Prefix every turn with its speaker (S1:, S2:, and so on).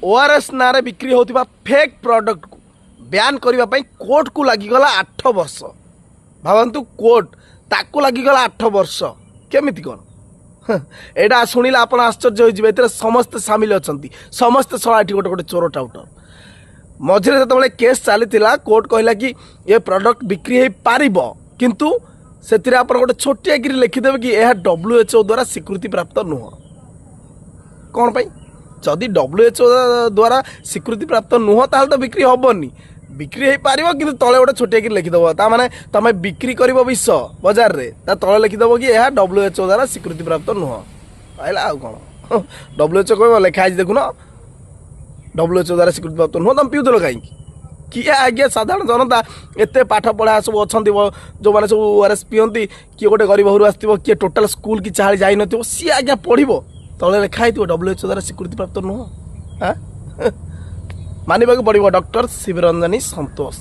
S1: ORS ନାଁରେ ବିକ୍ରି ହେଉଥିବା ଫେକ୍ ପ୍ରଡକ୍ଟକୁ ବ୍ୟାନ୍ କରିବା ପାଇଁ କୋର୍ଟକୁ ଲାଗିଗଲା 8 ବର୍ଷ। ଭାବନ୍ତୁ, କୋର୍ଟ ତାକୁ ଲାଗିଗଲା 8 ବର୍ଷ। କେମିତି କ'ଣ ଏଇଟା ଶୁଣିଲେ ଆପଣ ଆଶ୍ଚର୍ଯ୍ୟ ହୋଇଯିବେ। ଏଥିରେ ସମସ୍ତେ ସାମିଲ ଅଛନ୍ତି। ସମସ୍ତେ ଶଳା ଏଠି ଗୋଟେ ଗୋଟେ ଚୋର, ଟାଉଟର। ମଝିରେ ଯେତେବେଳେ କେସ୍ ଚାଲିଥିଲା, କୋର୍ଟ କହିଲା କି ଏ ପ୍ରଡକ୍ଟ ବିକ୍ରି ହେଇପାରିବ, କିନ୍ତୁ ସେଥିରେ ଆପଣ ଗୋଟେ ଛୋଟିଆକିରି ଲେଖିଦେବେ କି ଏହା WHO ଦ୍ୱାରା ସ୍ୱୀକୃତିପ୍ରାପ୍ତ ନୁହଁ। କ'ଣ ପାଇଁ? ଯଦି WHO ଦ୍ୱାରା ସ୍ୱୀକୃତିପ୍ରାପ୍ତ ନୁହଁ, ତାହେଲେ ତ ବିକ୍ରି ହେବନି। ବିକ୍ରି ହେଇପାରିବ, କିନ୍ତୁ ତଳେ ଗୋଟେ ଛୋଟିଆକିରି ଲେଖିଦେବ। ତା ମାନେ ତମେ ବିକ୍ରି କରିବ ବିଷ ବଜାରରେ, ତା ତଳେ ଲେଖିଦେବ କି ଏହା WHO ଦ୍ୱାରା ସ୍ୱୀକୃତିପ୍ରାପ୍ତ ନୁହଁ। ପାଇଲା ଆଉ କ'ଣ? WHO କହିବ, ଲେଖା ହେଇଛି ଦେଖୁନ, WHO ଦ୍ୱାରା ସ୍ୱୀକୃତିପ୍ରାପ୍ତ ନୁହଁ, ତମେ ପିଉଥିଲ କାହିଁକି? କିଏ ଆଜ୍ଞା, ସାଧାରଣ ଜନତା ଏତେ ପାଠ ପଢ଼ା ସବୁ ଅଛନ୍ତି, ଯେଉଁମାନେ ସବୁ ଓଆରଏସ୍ ପିଅନ୍ତି, କିଏ ଗୋଟେ ଗରିବ ଘରୁ ଆସିଥିବ, କିଏ ଟୋଟାଲ ସ୍କୁଲ କି ଚାହାଳି ଯାଇନଥିବ, ସିଏ ଆଜ୍ଞା ପଢ଼ିବ ତଳେ ଲେଖା ହେଇଥିବ WHO ଦ୍ୱାରା ସ୍ୱୀକୃତିପ୍ରାପ୍ତ ନୁହଁ? ଆଁ, ମାନିବାକୁ ପଡ଼ିବ ଡକ୍ଟର ଶିବରଞ୍ଜନୀ ସନ୍ତୋଷ।